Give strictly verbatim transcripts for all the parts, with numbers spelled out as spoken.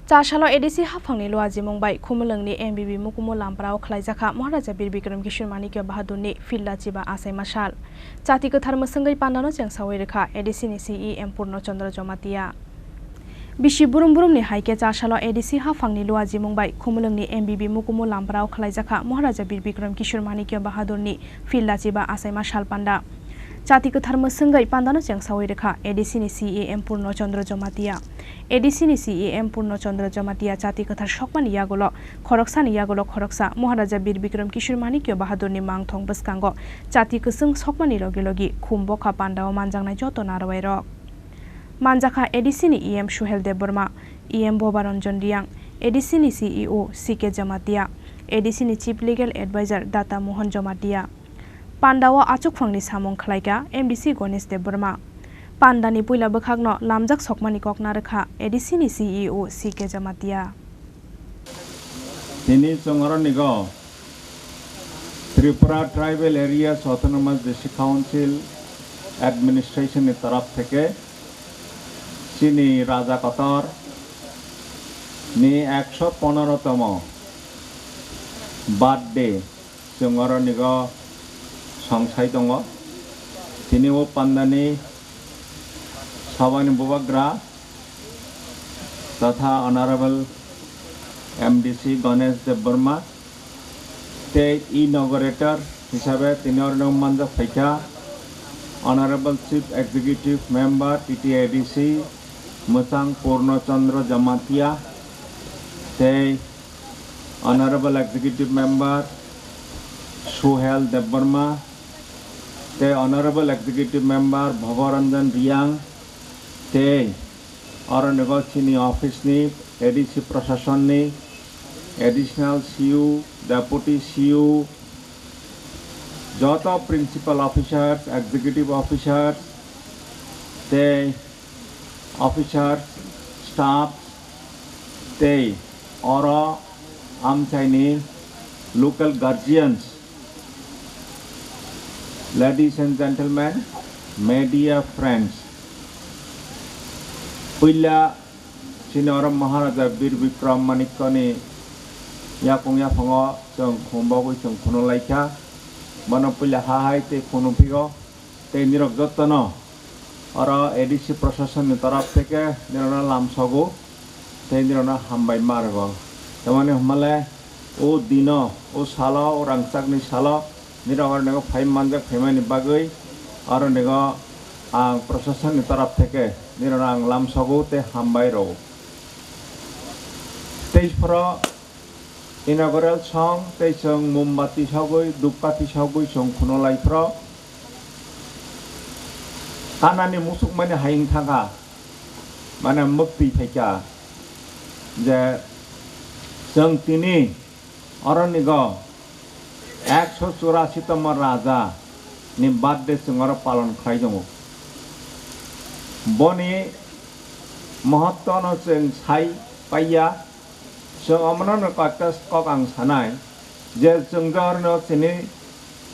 Chasalo A D C haphangni luajimung bai Khumulwngni M B B Mukumu Lamprao khlaijakha Maharaja Bir Bikram Kishore Manikya Bahadurni Philda Chiba achaima sal. Chati kwthar mwswngwi pandano chengsawi rwkha A D C ni C E M Purno Chandra Jamatia. Bisi burum burumni hai khe Chasalo A D C haphangni luajimung bai Khumulwngni M B B Mukumu Lamprao khlaijakha Maharaja Bir Bikram Kishore Manikya Bahadurni Philda Chiba achaima sal panda. Chati kwthar mwswngwi pandano chengsawi rwkha A D C ni C E M Purno Chandra Jamatia. A D C ni C E M Purno Chandra Jamatia chati kwthar sokmani yagulo khoroksani yagulo khoroksa Maharaja Bir Bikram Kishore Manikya Bahadurni mangthong bwskango chati kwchwng sokmani logi logi khum bokha pandao manjaknai joto narwai rok. Manjakha A D C ni E M Suhel Debbarma, E M Bhoba Ranjan Riang, A D C ni C E O C K Jamatia, A D C ni Chief Legal Advisor Data Mohan Jamatia. Pandao achukphangni samung khlaikha M D C Ganesh Debbarma. Pandani puila bwkhakno lamjak sokmani kok narwkha A D C ni C E O C K Jamatia. Tini chwng oro nigo Tripura Tribal Areas Autonomous District Council Administration ni taraf theke chini Raja Kotor ni ekso ponoro tomo birthday chwng oro nigo songsai tongo. Tini o pandani sabani bubagra totha Honorable M D C Ganesh Debbarma tei inaugurator hisabe tini oro manjak phaikha Honorable Chief Executive Member T T A D C Mwchang Purno Chandra Jamatia tei Honorable Executive Member Suhel Debbarma tei Honorable Executive Member Bhoba Ranjan Riang tei oro nigo chini office ni A D C Prashasan ni Additional C U, Deputy C U, joto Principal Officers, Executive Officers tei officers, staffs tei oro amchaini local guardians, ladies and gentlemen, media friends. Puila chini oro Maharaja Bir Bikram Manikyani yakung yaphango chwng khum bogwi chwng khunu laikha. Bono puila ha hai tei khunu phigo tei nirok jotono oro A D C Prashasan ni torop theke nirokno lamsogo tei nirokno hambai ma rwgo. Tamoni hwnmale o dino, o salo, o rangchakni salo nirok oro nigo phai manjak phaimani bagwi oro nigo ang Prashasan ni torop theke nirokno ang lamsogo tei hambai rwo. Tei phoro inaugural song tei chwng mombati sogwi, dupkati sogwi chwng khunu lai phoro. Kanani musukmani hayung thangkha, mane mwktwi phaikha je chwng tini oro nigo ekso churasi tongma raja ni birthday chwng oro palon khlai tongo. Boni mohotto no chwng sai paiya, chwng omono no koita kok ang sanai je chwng jorno chini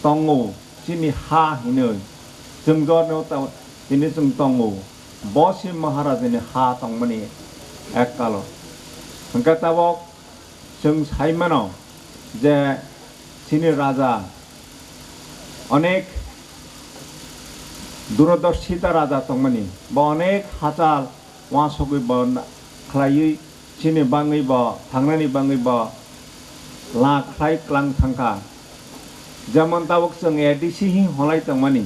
tongo, chini ha hinwi chwng jorno ta-, tini chwng tongo, bo se Maharajani ha tongmani ek kalo. Hwnkhe tabok chwng sai mano je chini raja onek durodorshita raja tongmani, bo onek hachal uansugwi bo na-, khlaiwi chini bangwi bo, thangnani bangwi bo la khlai klang thangkha. Jemon tabuk chwng A D C hi holai tongmani,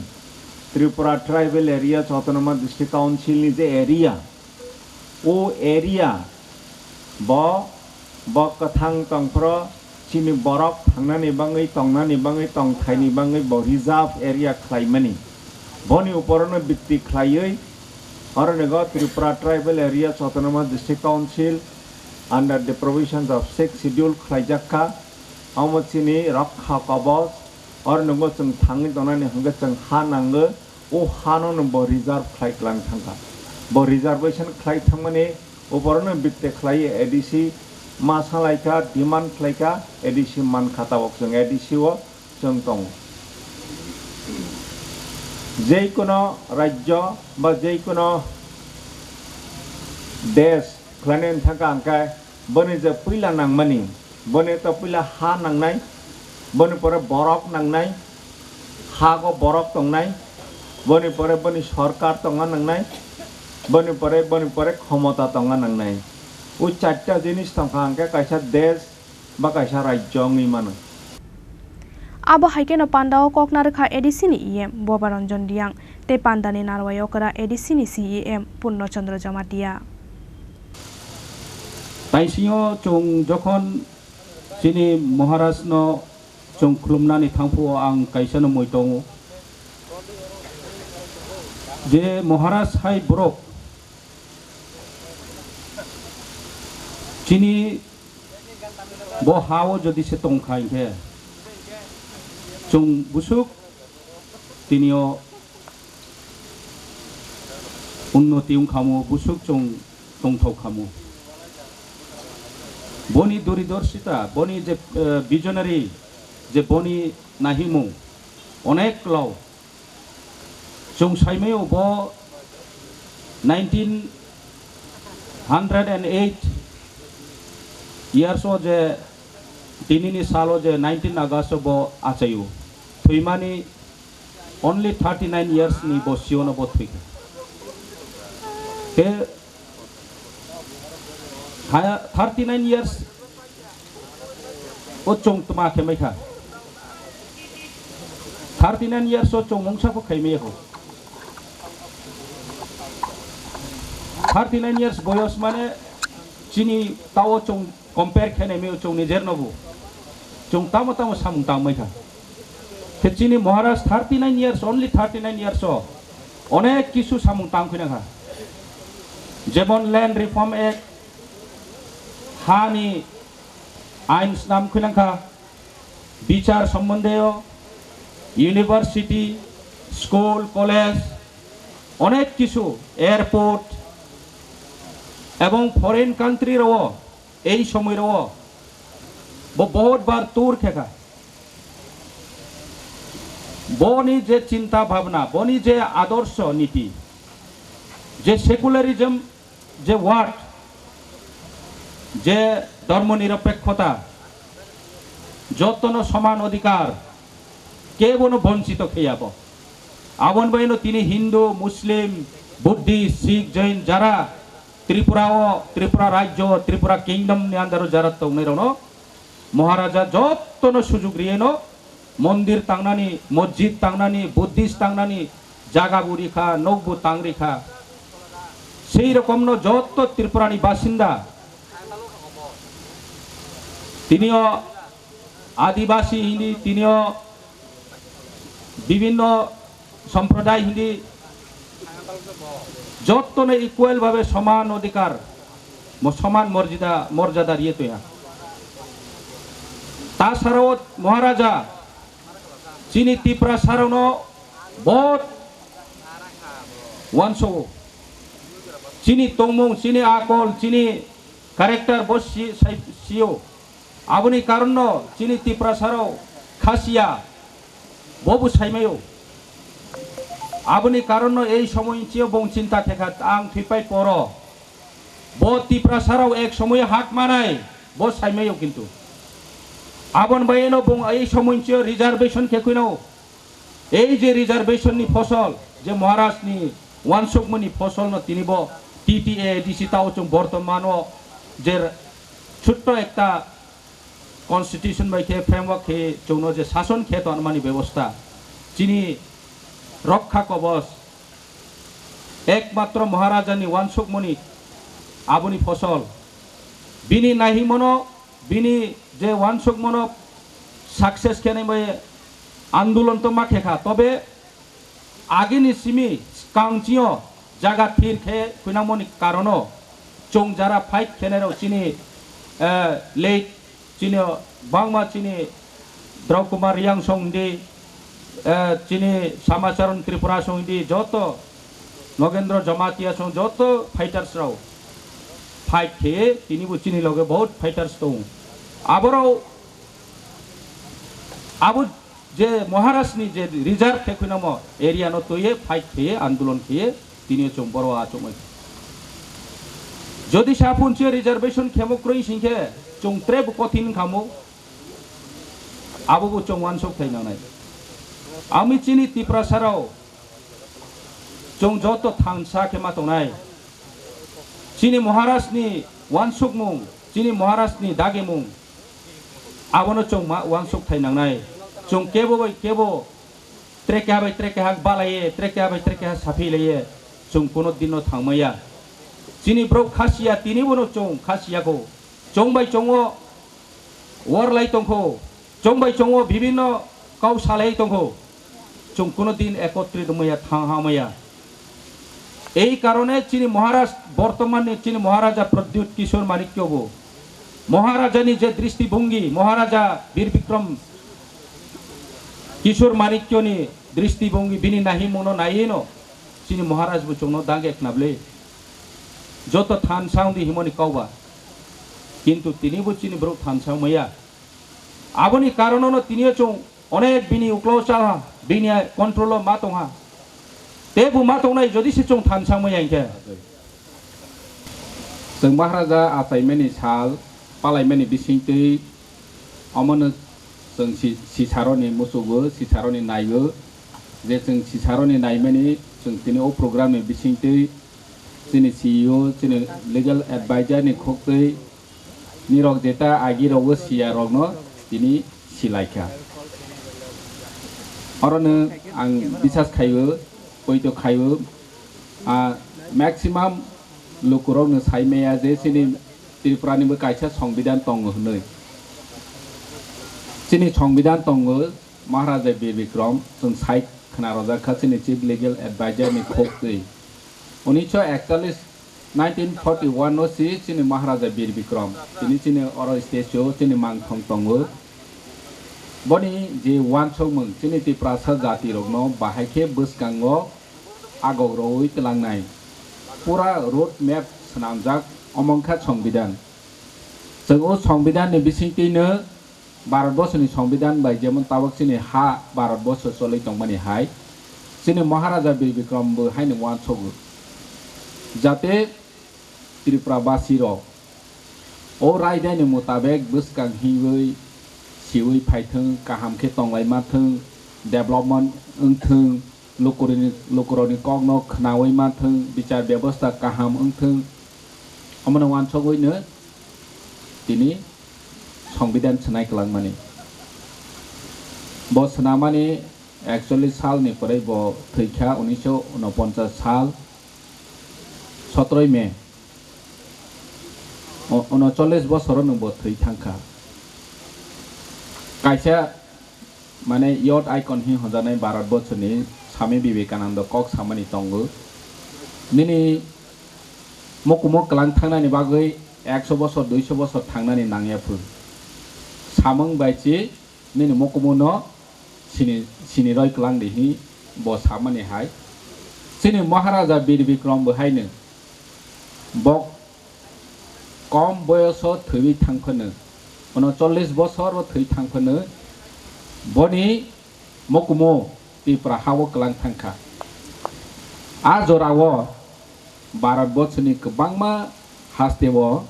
Tripura Tribal Areas Autonomous District Council ni je area, o area bo, bo kwthang tongphro chini borok thangnani bangwi, tongnani bangwi, tongthaini bangwi bo reserve area khlaimani. Boni uporono bikti khlaiwi oro nigo Tripura Tribal Areas Autonomous District Council under the provisions of Sixth Schedule khlaijak kha. Omo chini rokha koboch, oro nigo chwng thangwi tongnani hwnkhe chwng ha nango. O hano no bo reserve khlai klang thangkha. Bo reservation khlai thangmani uporono bikte khlai A D C ma salaikha, demand khlaikha, A D C mankha, tabok chwng A D C o chwng tongo. Jeikono rajyo ba jeikono desh Khlainai wngkha hwnkhe boni je puila nangmani, boni to puila ha nangnai, boni pore borok nangnai, ha go borok tongnai, boni pore boni sorkar tongna nangnai, boni pore, boni pore khomota tongna nangnai. O charta jinis tongkha hwnkhe kaisa desh ba kaisa rajyo wngwi mano. Abo hai kheno pandao kok narwkha A D C ni E M Boba Ranjan Reang tei pandani narwai okra A D C ni C E M Purno Chandra Jamatia. Taisingo chwng jokhon chini Maharaj no chwng khulumnani thangphuru ang kaisa no mui tongo je Maharaj hai borok chini bo ha-o jodi se tongkha hinkhe chwng busuk tinio unnoti wngkhamu, busuk chwng tongthok khamu. Boni duridorsita, boni je, eh, visionary, je boni nahimung onek klao. Chwng saimaio bo nineteen hundred and eight years o je tinini salo je nineteen August o bo achaio. Thwimani only thirty nine years ni bosi o no bo thwikha. Te ha, thirty nine years o chwng tma khe mai kha. Thirty nine years o chwng mungsa pho khai maya kho. Thirty nine years boyos mane chini tao chwng compare khe nai maya chwng nijer no bo. Chwng tamo tamo samung tang mai kha. Khe chini Maharaj thirty nine years, only thirty nine years o onek kisu samung tang khwina kha. Jemon Land Reform Act, hani ain snam khwina kha, bichar sombondeo, university, school, college, onek kisu, airport, ebong foreign country rao ei somoi rao bo bahut bar tour khe kha. Boni je chinta bhabna, boni je adorsho niti, je secularism, je word, je dhormo niropekkhota, jotono soman odhikar, kebono bonchito kheyabo. Aboni baino tini Hindu, Muslim, Buddhist, Sikh, Jain jara Tripura o, Tripura rajyo, Tripura kingdom ni under o jara tongnai rokno Maharaja jottono sujuk riyeno mondir tangnani, mosjid tangnani, Buddhist tangnani jaga bo rikha, nok bo tang rikha. Sei rokomno jotto Tripurani basinda, tinio Adibasi hindi, tinio bibinno somproday hindi, jottono equal bhabe soman odhikar, mo-, soman morjida, morjada riye toya. Tasarao Maharaja chini Tiprasarao no bahut wanso. Chini tongmung, chini akol, chini character bo si-, sai-, sio. Aboni karonno chini Tiprasarao khasiya, bobo saimaio. Aboni karonno ei somoy chio bong chinta thekha ang thwipai poro. Bo Tiprasarao ek somoy hak manai, bo saimaio kintu. Abon baino bong ei somoy chio reservation khe khwino. Ei je reservation ni phosol, je Maharaj ni wansukmani phosol no tini bo T T A D C tao chwng bortoman o je chutto ekta constitution bai khe framework khe chwngno je sason khe tonmani bebosta, chini rokha kobos ekmatro Maharaja ni wansukmani aboni phosol. Bini nahimono, bini je wansukmano success khenai bai andolon to ma khe kha, tobe agini simi skang chio jaga thir khe khwinangmani karono chwng jara fight khenai rok chini, eh, late chini bangma chini Drau Kumar Reang song di, eh, chini Samacharan Tripura song di, joto Nogendra Jamatia song joto fighters rao fight khe tini bo chini loge bahut fighters tong. Aborao abo je Maharaj ni je reserve khe khwinamo area no toye fight khe andolon khe tini chwng boro achuk mai. Jodi saphunse reservation khemo kwrwi singkhe chwng trebo kothin khamu, abobo chwng uansuk thai nangnai. Ami chini Tiprasarao chwng joto thansa khe ma tongnai. Chini Maharajni uansukmung, chini Maharajni dagimung, abono chwng ma uansuk thai nangnai. Chwng kebo bai kebo trekeha bai trekeha balaiye, trekeha bai trekeha saphi laiye, chwng kuno dinno thangmaya. Chini borok khasiya, tini bono chwng khasiya kho. Chwng bai chwngo war lai tongkho, chwng bai chwngo bibinno kau salai tongkho. Chwng kuno din ekotrit wngmaya, thang hamaya. Ei karone chini Maharaj, bortomanni chini Maharaja Pradyut Kishore Manikyo bo Maharajani je dristibhungi, Maharaja Bir Bikram Kishore Manikyoni dristibhungi, bini nahimungno naiwi no chini Maharaj bo chwngno dage khnable. Joto thansa wngdi himoni kau ba. Kintu tini bo chini borok thansa wngmaya. Aboni karono no tini o chwng onek bini uklo cha ha, bini control o ma tong ha. Tei bo ma tongnai jodi se chwng thansa wngmaya hinkhe. Chwng Maharaja achaimani sal, palaimani bisingtwi omono chwng si-, sisaroni muchugo, sisaroni naigo, je chwng sisaroni naimani chwng tini o program ni bisingtwi chini C E O, chini legal advisor ni khuktwi nirok jeta agi rogo siya rokno tini silaikha. Orono ang bisas khaibo, poito khaibo, a, maximum lukurokno saimaya je chini Tripura ni bo kaisa songbidan tongo hwnwi. Chini songbidan tongo Maharaja Bir Bikram, chwng sai khna rojak kha chini Chief Legal Advisor ni khuktwi. Unisho ekchallis, nineteen forty one no si chini Maharaja Bir Bikram, tini chini oro stage o chini mangthong tongo. Boni je uansukmung chini Tiprasa jati rokno bahai khe bwskango agok rwui twlangnai. Pura road map swnamjak omo wngkha songbidan. Chwng o songbidan ni bisingtwino Bharatborsoni songbidan bai jemon tabok chini ha Bharatborso choli tongmani hai, chini Maharaja Bir Bikram bo haino uansugo, jate Tripura basi rok o raidai ni mutabek bwskang hiwi siwi phaithwng, kaham khe tonglai mathwng, development wngthwng, lukurokni, lukurokni kokno khnaui manthwng, bichar bebosta kaham wngthwng, omono uansugwino tini songbidan swnai kwlangmani. Bo swnamani ekchollish salni pore bo thwikha, unisho unoponchas sal, sotroi May. O-, unocholish bosorono bo thwi thangkha. Kaisa, mane, youth icon hi honjaknai Bharatborsoni Swami Vivekananda kok samani tongo. Nini mukumu kwlang thangnani bagwi ekso bosor, duiso bosor thangnani nangya phu. Samung bai chi nini mokumuno sini, sini roi kwlang di hi bo samani hai. Chini Maharaja Bir Bikram bo haino bo kom boyoso thwiwi thang phano, ono chollish bosor o thwi thang phano boni mokumo Tripura ha o kwlang thangkha. A jora o Bharat borsoni kwbangma haste o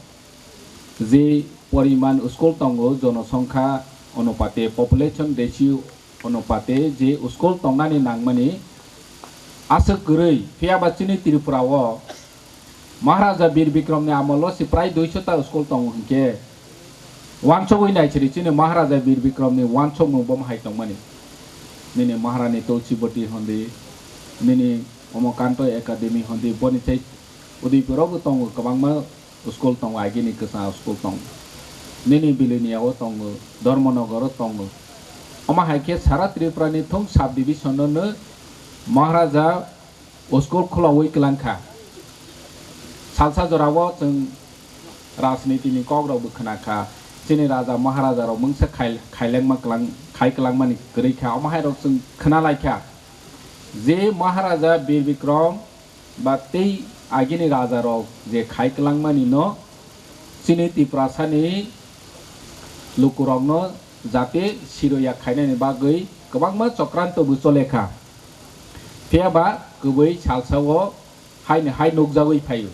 je poriman school tongo, jonosongkha onupate, population ratio onupate je school tongnani nangmani aswk kwrwi, phiyaba chini Tripura o Maharaja Bir Bikram ni amolo se prai duiso ta school tongo hinkhe, wansugwi nai siri chini Maharaja Bir Bikram ni wansukmung bomo hai tongmani. Nini Maharani Tulsibati hondi, nini Omokanto Academy hondi, boni chai Udaipur o bo tongo kwbangma school tongo, agini kwchang school tongo. Nini Biliniya o tongo, Dharmanagar o tongo. Omo hai khe sara Tripura ni thung sub division no no Maharaja school khulaui kwlang kha. Salsa jora o chwng rajniti ni kok rok bo khna kha. Chini raja Maharaja rok mungsa khai, khailengma kwlang, khai kwlangmani kwrwi kha. Omo hai rok chwng khna lai kha je Maharaja Bir Bikram ba tei agini raja rok je khai kwlangmani no chini Tiprasa ni lukurokno jate siroya khainani bagwi kwbangma chokranto bo chole kha. Phiyaba kwbwi salsa o haino hai nukjagwi phaio.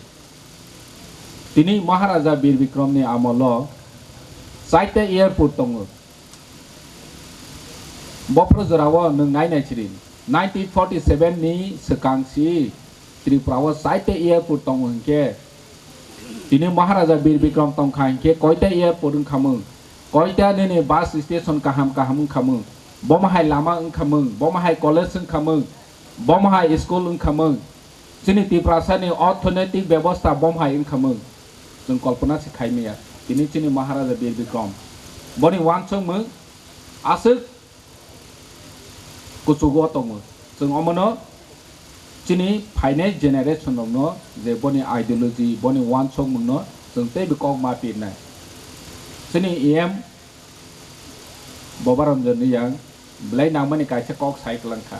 Tini Maharaja Bir Bikramni amolo chaita airport tongo. Bophro jorao nwng nainai siri, nineteen forty-seven ni swkang si Tripura o chaita airport tongo hinkhe, tini Maharaja Bir Bikram tongkha hinkhe koita airport wngkhamung, koita nini bus station kaham kaham wngkhamung, bomo hai lama wngkhamung, bomo hai college wngkhamung, bomo hai school wngkhamung, chini Tiprasani orthonetik bebosta bomo hai wngkhamung, chwng kolpona se khaimaya. Tini chini Maharaja Bir Bikram boni uansukmung aswk kuchugo tongo. Chwng omono chini phainai generation rokno je boni ideology, boni uansukmungno chwng teibo kok ma pirnai. Chini E M Bobaranjan Reang belai nangmani kaisa kok sai kwlangkha.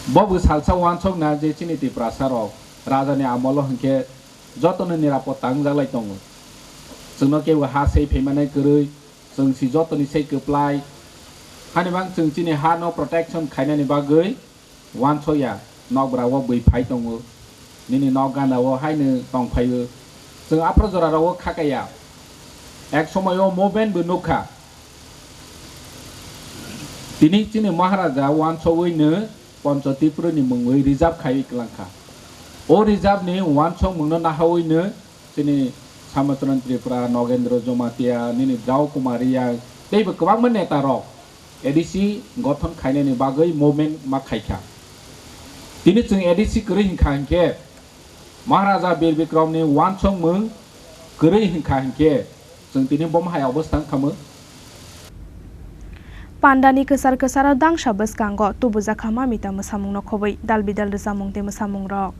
Bo bo salsa uansukna je chini Tiprasa rok rajani amolo hinkhe jotono nirapod ta wngjaklai tongo. Chwngno kebo ha sei phaimanai kwrwi, chwng si jotoni sei kwplai. Hani bang chwng chini ha no protection khainani bagwi uansukya, nokbra o bwi phai tongo, nini nok gana o haino tongphaio. Chwng aphro jora rogo khakaya, ek somoi o movement bo nukha. Tini chini Maharaja uansugwi no Poncho Tripura ni mungwi reserve khaiwi kwlangkha. O reserve ni uansukmungno nahawi no chini Samacharan Tripura, Nogendra Jamatia, nini Drau Kumar Reang, teibo kwbangma neta rok A D C gothon khainani bagwi movement ma khaikha. Tini chwng A D C kwrwi hinkha hinkhe, Maharaja Bir Bikram ni uansukmung kwrwi hinkha hinkhe, chwng tini bomo hai obostha wngkha mung. Pandani kwchar kwcharo dangsa bwskango tubujakha mamita mwsamung nokhobwi dal bidal rwchapmung tei mwsamungrok.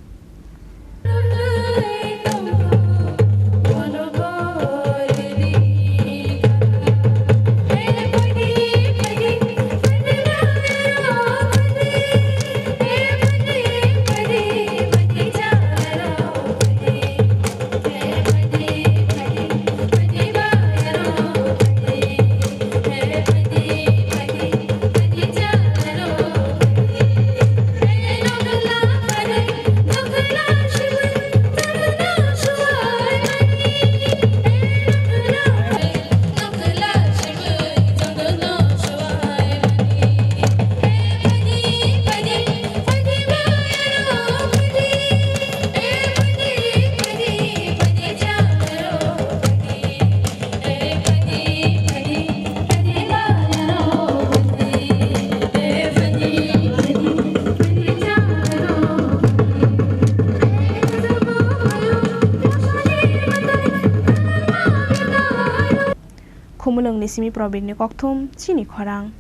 Khumulwngni simi Probirni kokthum, chini khorang.